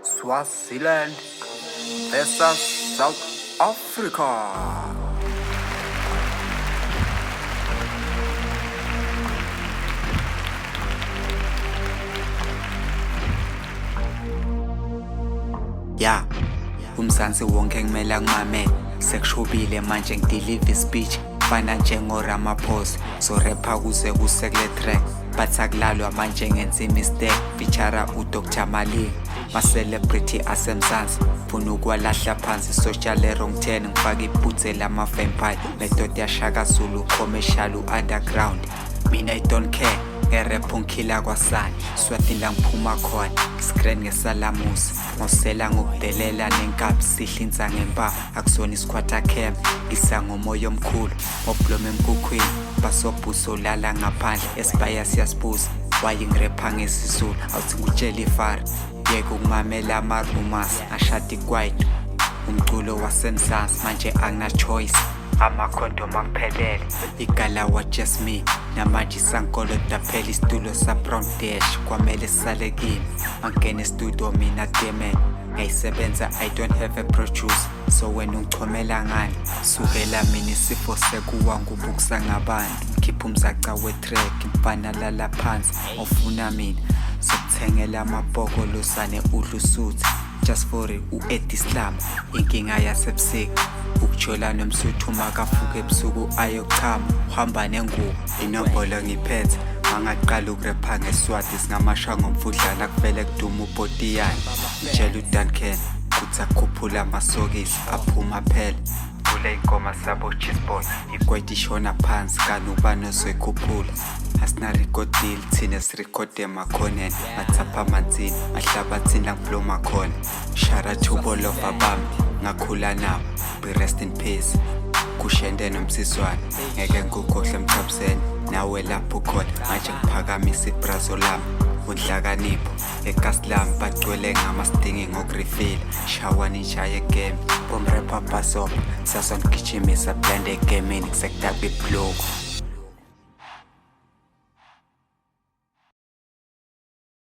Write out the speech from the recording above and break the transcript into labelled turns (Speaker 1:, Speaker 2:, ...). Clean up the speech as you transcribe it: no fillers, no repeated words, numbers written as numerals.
Speaker 1: Swaziland versus South Africa. Ya, uMzansi wonke kumele akumamele. Sekushubile manje, ngideliver speech fana njengo-Ramaphosa. So rapha kuze kuse kule track, but akulalwa manje, ngenza i-mistake feature uDr Malini. Ma-celebrity aseMzansi funa ukwalahla phansi, social wrong 10, ngifake ibhutse lama-vampire, method yashaka Zulu, commercial underground. Mina I don't care nge-rap, ngikhila kwasani swatini la ngiphuma khona, screen ngesalamusi ngosela ngokudelela nenkabi sihlinza ngempama, akusona isikhwatha camp, ngisa ngomoya omkhulu ngobloma emkhukhwini, basobhuso lala ngaphandle esibaya siyasibuza waye ngirepha ngesiZulu. Awuthi ngutshela ifara, yeke ukumamela ama-rumors, ngashada ikwaito, umculo waseMzansi manje angina-choice, amakhondomu akuphelele igalawa just me. Namanje isankoloda phela, isitulo sa-brown dash kwamele sisale kimi. Mangena estudio mina demen ngiyayisebenza, I don't have a producer, so wena ungichomela ngani? Sukela mina isifo sekuwa ngubukisa ngabantu, ngikhipha umzaca we-track, mfana lala phansi. Ofuna mina sokuthengela amabhoko losane, udla usuthi just for u-Eddie Slam. Inkinga yasebusuku ukujola nomsuthu, makafuka ebusuku ayochama uhamba nengubo. Inombolo ngiphethe, mangaqala ukurepha ngeswati singamasha ngomfudlana, kuvele kuduma upotiyane. Ngitshela uDuncan kuthi akhuphula amasokisi aphuma phela kule ingoma sabo cheese boy, ikwete ishona phansi kani ubani ozoyikhuphula? Asina record deal thina, sirekhode emakhoneni, mathapha amanzini mahlabathini la ngifloma khona. Shara thubolova bami ngakhula nabo, be rest in peace kushende nomsizwane, ngeke ngikukhohle mthabuzeni nawe lapho khona. Manje ngiphakamisa ibrazo lami, unhlakanipho ekasi lami, bagcwele ngamastingi ngokurifila shawa ninja yegame bomrepha bhasopa sasongigijimisa blend egemini kusekutapa ibhluku.